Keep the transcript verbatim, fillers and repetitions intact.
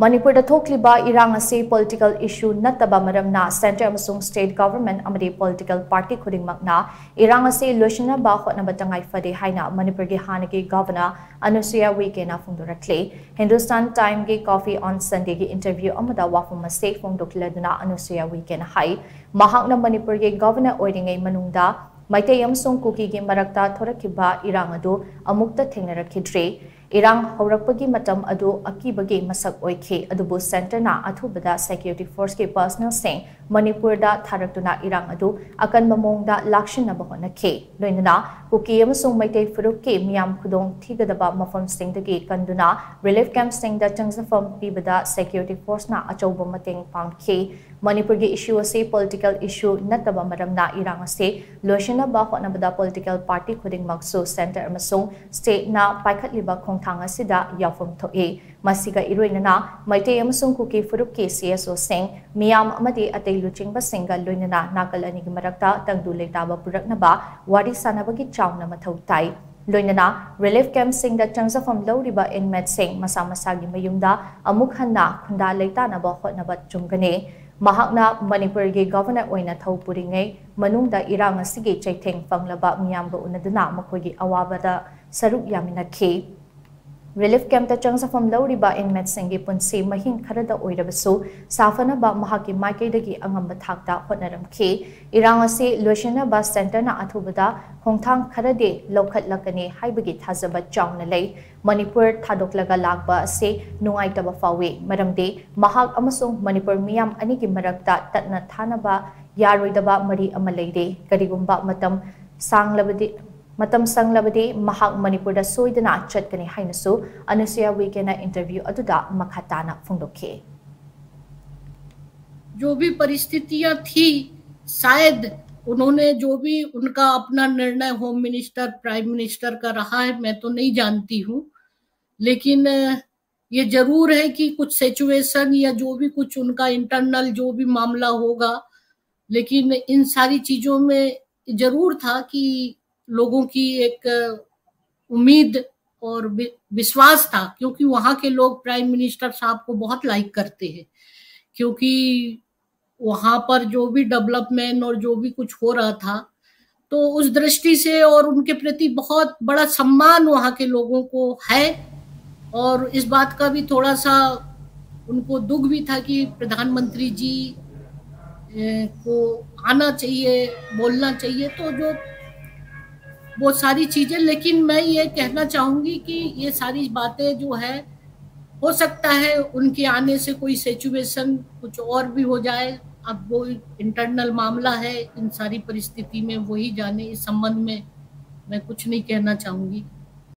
ꯃꯅꯤꯄꯨꯔꯗ ꯊꯣꯛꯂꯤꯕ ꯏꯔꯥꯡ ꯑꯁꯤ political issue ꯅꯠꯇꯕ ꯃꯔꯝꯅ centre ꯑꯃꯁꯨꯡ state government ꯑꯃꯗꯤ political party ꯈꯨꯗꯤꯡꯃꯛꯅ ꯏꯔꯥꯡ ꯑꯁꯤ ꯂꯣꯏꯁꯤꯟꯅꯕ ꯍꯣꯠꯅꯕ ꯇꯉꯥꯏ ꯐꯗꯦ ꯍꯥꯏꯅ ꯃꯅꯤꯄꯨꯔꯒꯤ ꯍꯥꯟꯅꯒꯤ Governor ꯑꯅꯨꯁꯨꯌꯥ ꯎꯏꯀꯦꯅ ꯐꯣꯡꯗꯣꯔꯛꯂꯤ꯫ Hindustan Times ꯒꯤ Coffee on Sunday ꯒꯤ interview ꯑꯃꯗ ꯋꯥꯐꯝ ꯑꯁꯤ ꯐꯣꯡꯗꯣꯛꯂꯗꯨꯅ ꯑꯅꯨꯁꯨꯌꯥ ꯎꯏꯀꯦꯅ ꯍꯥꯏ, ꯃꯍꯥꯛꯅ ꯃꯅꯤꯄꯨꯔꯒꯤ Governor ꯑꯣꯏꯔꯤꯉꯩ ꯃꯅꯨꯡꯗ ꯃꯩꯇꯩ ꯑꯃꯁꯨꯡ ꯀꯨꯀꯤꯒꯤ ꯃꯔꯛꯇ ꯊꯣꯔꯛꯈꯤꯕ ꯏꯔꯥꯡ ꯑꯗꯨ ꯑꯃꯨꯛꯇ ꯊꯦꯡꯅꯔꯛꯈꯤꯗ꯭ꯔꯤ꯫ ꯏꯔꯥꯡ ꯍꯧꯔꯛꯄꯒꯤ ꯃꯇꯝ ꯑꯗꯨ ꯑꯀꯤꯕꯒꯤ ꯃꯁꯛ ꯑꯣꯏꯈꯤ, ꯑꯗꯨꯕꯨ centre ꯅ ꯑꯊꯨꯕꯗ security force ꯀꯤ personnel ꯁꯤꯡ ꯃꯅꯤꯄꯨꯔꯗ ꯊꯥꯔꯛꯇꯨꯅ ꯏꯔꯥꯡ ꯑꯗꯨ ꯑꯀꯟꯕ ꯃꯑꯣꯡꯗ ꯂꯥꯛꯁꯤꯟꯅꯕ ꯍꯣꯠꯅꯈꯤ꯫ ꯂꯣꯏꯅꯅ ꯀꯨꯀꯤ ꯑꯃꯁꯨꯡ ꯃꯩꯇꯩ ꯐꯨꯔꯨꯞꯀꯤ ꯃꯤꯌꯥꯝ ꯈꯨꯗꯣꯡ ꯊꯤꯒꯗꯕ ꯃꯐꯝꯁꯤꯡꯗꯒꯤ ꯀꯟꯗꯨꯅ relief camp ꯁꯤꯡꯗ ꯆꯪꯖꯐꯝ ꯄꯤꯕꯗ security force ꯅ ꯑꯆꯧꯕ ꯃꯇꯦꯡ ꯄꯥꯡꯈꯤ꯫ ꯃꯅꯤꯄꯨꯔꯒꯤ issue ꯑꯁꯤ political issue ꯅꯠꯇꯕ ꯃꯔꯝꯅ ꯏꯔꯥꯡ ꯑꯁꯤ ꯂꯣꯏꯁꯤꯟꯅꯕ ꯍꯣꯠꯅꯕꯗ political party ꯈꯨꯗꯤꯡꯃꯛꯁꯨ centre ꯑꯃꯁꯨꯡ state ꯅ ꯄꯥꯏꯈꯠꯂꯤꯕ ꯈꯣꯡꯊꯥꯡ ꯑꯁꯤꯗ ꯌꯥꯎꯐꯝ ꯊꯣꯛꯏ꯫ ꯃꯁꯤꯒ ꯏꯔꯣꯏꯅꯅ ꯃꯩꯇꯩ ꯑꯃꯁꯨꯡ ꯀꯨꯀꯤ ꯐꯨꯔꯨꯞꯀꯤ C S O ꯁꯤꯡ, ꯃꯤꯌꯥꯝ ꯑꯃꯗꯤ ꯑꯇꯩ ꯂꯨꯆꯤꯡꯕꯁꯤꯡꯒ ꯂꯣꯏꯅꯅ ꯅꯥꯀꯜ ꯑꯅꯤꯒꯤ ꯃꯔꯛꯇ ꯇꯪꯗꯨ ꯂꯩꯇꯥꯕ ꯄꯨꯔꯛꯅꯕ ꯋꯥꯔꯤ ꯁꯥꯅꯕꯒꯤ ꯆꯥꯎꯅ ꯃꯊꯧ ꯇꯥꯏ꯫ ꯂꯣꯏꯅꯅ relief camp ꯁꯤꯡꯗ ꯆꯪꯖꯐꯝ ꯂꯧꯔꯤꯕ inmate ꯁꯤꯡ ꯃꯁꯥ ꯃꯁꯥꯒꯤ ꯃꯌꯨꯝꯗ ꯑꯃꯨꯛ ꯍꯟꯅ ꯈꯨꯟꯗꯥ ꯂꯩꯇꯥꯅꯕ ꯍꯣꯠꯅꯕ ꯆꯨꯝꯒꯅꯤ꯫ ꯃꯍꯥꯛꯅ ꯃꯅꯤꯄꯨꯔꯒꯤ Governor ꯑꯣꯏꯅ ꯊꯧ ꯄꯨꯔꯤꯉꯩ ꯃꯅꯨꯡꯗ ꯏꯔꯥꯡ ꯑꯁꯤꯒꯤ ꯆꯩꯊꯦꯡ ꯐꯪꯂꯕ ꯃꯤꯌꯥꯝꯒ ꯎꯅꯗꯨꯅ ꯃꯈꯣꯏꯒꯤ ꯑꯋꯥꯕꯗ ꯁꯔꯨꯛ ꯌꯥꯃꯤꯟꯅꯈꯤ꯫ Relief camp ꯇ ꯆꯪꯖꯐꯝ ꯂꯧꯔꯤꯕ inmate ꯁꯤꯡꯒꯤ ꯄꯨꯟꯁꯤ ꯃꯍꯤꯡ ꯈꯔꯗ ꯑꯣꯏꯔꯕꯁꯨ ꯁꯥꯐꯅꯕ ꯃꯍꯥꯛꯀꯤ ꯃꯥꯏꯀꯩꯗꯒꯤ ꯑꯉꯝꯕ ꯊꯥꯛꯇ ꯍꯣꯠꯅꯔꯝꯈꯤ꯫ ꯏꯔꯥꯡ ꯑꯁꯤ ꯂꯣꯏꯁꯤꯟꯅꯕ centre ꯅ ꯑꯊꯨꯕꯗ ꯈꯣꯡꯊꯥꯡ ꯈꯔꯗꯤ ꯂꯧꯈꯠꯂꯛꯀꯅꯤ ꯍꯥꯏꯕꯒꯤ ꯊꯥꯖꯕ ꯆꯥꯎꯅ ꯂꯩ꯫ ꯃꯅꯤꯄꯨꯔ ꯊꯥꯗꯣꯛꯂꯒ ꯂꯥꯛꯄ ꯑꯁꯤ ꯅꯨꯡꯉꯥꯏꯇꯕ ꯐꯥꯎꯏ, ꯃꯔꯝꯗꯤ ꯃꯍꯥꯛ ꯑꯃꯁꯨꯡ ꯃꯅꯤꯄꯨꯔ ꯃꯤꯌꯥꯝ ꯑꯅꯤꯒꯤ ꯃꯔꯛꯇ ꯇꯠꯅ ꯊꯥꯅꯕ ꯌꯥꯔꯣꯏꯗꯕ ꯃꯔꯤ ꯑꯃ ꯂꯩꯔꯤ꯫ ꯀꯔꯤꯒꯨꯝꯕ ꯃꯇꯝ ꯁꯥꯡꯂꯕꯗꯤ, ꯃꯇꯝ ꯁꯪꯂꯕꯗꯤ ꯃꯍꯥꯛ ꯃꯅꯤꯄꯨꯔꯗ ꯁꯣꯏꯗꯅ ꯆꯠꯀꯅꯤ ꯍꯥꯏꯅꯁꯨ ꯑꯅꯨꯁꯨꯌꯥ ꯎꯏꯀꯦꯅ interview ꯑꯗꯨꯗ ꯃꯈꯥ ꯇꯥꯅ ꯐꯣꯡꯗꯣꯛꯈꯤ꯫ जो भी परिस्थितियां थी, शायद उन्होंने जो भी उनका अपना निर्णय होम मिनिस्टर, प्राइम मिनिस्टर का रहा है, मैं तो नहीं जानती हूँ, लेकिन अ, ये जरूर है कि कुछ सिचुएशन या जो भी कुछ उनका इंटरनल जो भी मामला होगा, लेकिन इन सारी चीजों में जरूर था कि लोगों की एक अ, उम्मीद और विश्वास था, क्योंकि वहां के लोग प्राइम मिनिस्टर साहब को बहुत लाइक करते हैं, क्योंकि वहां पर जो भी डेवलपमेंट और जो भी कुछ हो रहा था, तो उस दृष्टि से और उनके प्रति बहुत बड़ा सम्मान वहां के लोगों को है। और इस बात का भी थोड़ा सा उनको दुख भी था कि प्रधानमंत्री जी को आना चाहिए, बोलना चाहिए, तो जो वो सारी चीजें। लेकिन मैं ये कहना चाहूंगी कि ये सारी बातें जो है, हो सकता है उनके आने से कोई सिचुएशन कुछ और भी हो जाए। अब वो इंटरनल मामला है, इन सारी परिस्थिति में वही जाने, इस संबंध में मैं कुछ नहीं कहना चाहूंगी।